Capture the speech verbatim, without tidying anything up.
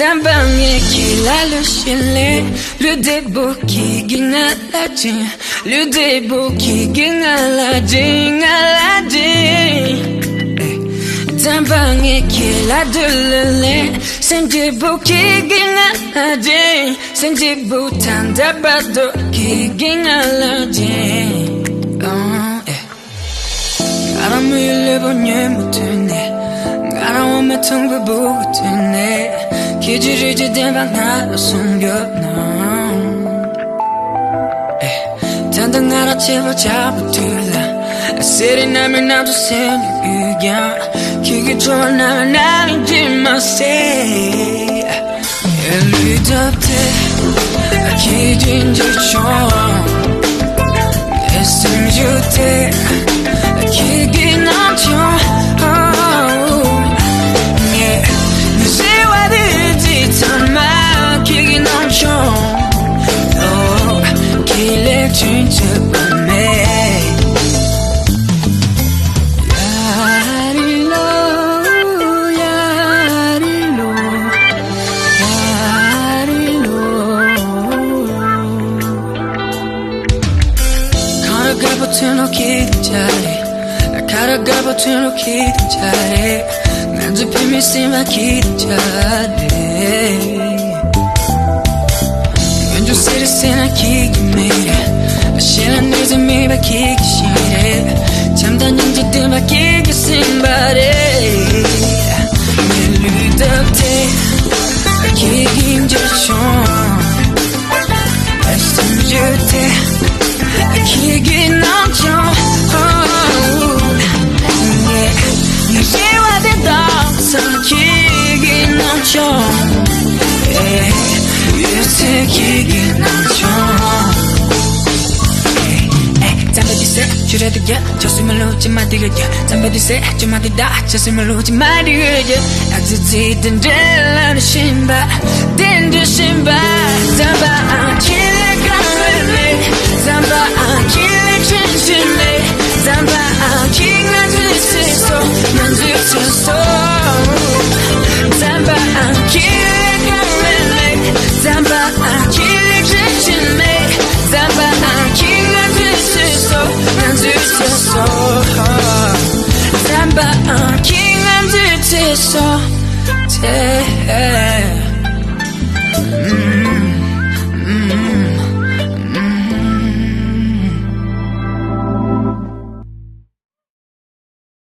དམ་པ་ངེད་ཀྱི་ལ་ལུ་ཤིན་ལེ། ལུས་བདེ་པོ་ཁྱེད་ཀྱི་ང་ལ་སྦྱིན། ལུས་བདེ་པོ་ཁྱེད་ཀྱི་ང་ལ་སྦྱིན། ང་ལ་སྦྱིན། དམ་པ་ངེད་ཀྱི་ལ་དུ་ལུ་ལེ། སེམས་བདེ་པོ་ཁྱེད་ཀྱི་ང་ལ་སྦྱིན། སེམས་བདེ་པོ་ཐང་ད་པ་དོ་ཁྱེད་ཀྱི་ང་ལ་སྦྱིན། ང་རང་མི་ཡུལ་ལས་པོ་ཉོན་མོ་ཐོན་ནས། ང་རང་འོ་མ་ཐང་པོ་བུ་གུ་ཐོན་ནས། ཁྱེད་ཀྱི་རིགས་ཀྱི་བདེན་པ་ང་ལ་གསུང་ཡོད་ན། ད་ལྟ་ང་རང་ཆེ་བ་ཆགས་པ་དུས་ལ། སེ་རི་ན་མི་ན་དུ་སེམས་ཡུལ་ཀྱང་། ཁྱེད་ཀྱི་ཁྲོ་བ་ན་མི་ན་མི་འདྲི་མ་སེ། ལུས་དབ་སྟེ་ཁྱེད་ཀྱི་འཇིགས་སྐྱོང་། སེམས་ཡུལ་དེ་ཁྱེད་ཀྱི་ནང་སྐྱོང་། ངས་ངས་ཟེར་བ་དེ་ཚང་མ་ཁྱེད་ཀྱི་ནང་སྐྱོང་། ཁྱེད་ལས་ཐོན་ཐུབ་པ་མེད། ཡ་རི་ལོ། ཡ་རི་ལོ། ཡ་རི་ལོ། ཁ་ར་དཀར་པོ་ཐོན་ལོ་ཁྱེད་ཀྱི་ཆ་རེད། ཁ་ར་དཀར་པོ་ཐོན་ལོ་ཁྱེད་ཀྱི་ཆ་རེད། ང་ཚོ་བུད་མེད་སེམས་པ་ཁྱེད་ཀྱི་ཆ་རེད། ཡོན་ཆུ་སེ་རི་སེ་ན་ཁྱེད་ཀྱི་མེ་རེད། ཤེས་ན་ནུས་ཚོད་མེད་པ་ཁྱེད་ཀྱི་ཤེས་རེད། བྱམས་དང་སྙིང་རྗེ་ལྡན་པ་ཁྱེད་ཀྱི་སེམས་པ་རེད། ངའི་ལུས་དབ་སྟེ་ཁྱེད་ཀྱི་འཇིགས་སྐྱོང་། སེམས་ཡུལ་དེ་ཁྱེད་ཀྱི་ནང་སྐྱོང་། ངས་ངས་རེ་བ་དེ་དག་ཚང་ཁྱེད་ཀྱི་ནང་སྐྱོང་། ཡོད་ཚད་ཁྱེད་ཀྱི་ནང་སྐྱོང་། ཙམ་པ་དུས་སེ་ཆུ་ར་དུ་རྒྱ། ཆ་སུ་མ་ལོ་ཅི་མ་དེ་ག་རྒྱ། ཙམ་པ་དུས་སེ་ཆུ་མ་དེ་ད། ཆ་སུ་མ་ལོ་ཅི་མ་དེ་ག་རྒྱ། ཨ་ཙི་ཙི་དེ་འདྲ་ལ་ནི་ཤིན་པ། དེ་འདྲ་ཤིན་པ། ཙམ་པ་ཨ་ཁྱེད་ལས་གང་ལས་མེད། ཙམ་པ་ཨ་ཁྱེད་ལས་ཁྱེད་ཤིན་མེད། ཙམ་པ་ཨ་ཁྱེད་ང་ཚོའི་སེམས་སོ། ང་ཚོའི་སེམས་སོ། ཙམ་པ་ཨ་ཁྱེད་ལས་གང་ལས་མེད། ཙམ་པ་ཨ་ཁྱེད་ལས་ཁྱེད་ཤིན་མེད། ཙམ་པ་ཨ་ཁྱེད་ང་ཚོའི་སེམས་སོ། ང་ཚོའི་སེམས་སོ། ཙམ་པ་ཨ་ཁྱེད་ང་ཚོའི་སེམས་སོ།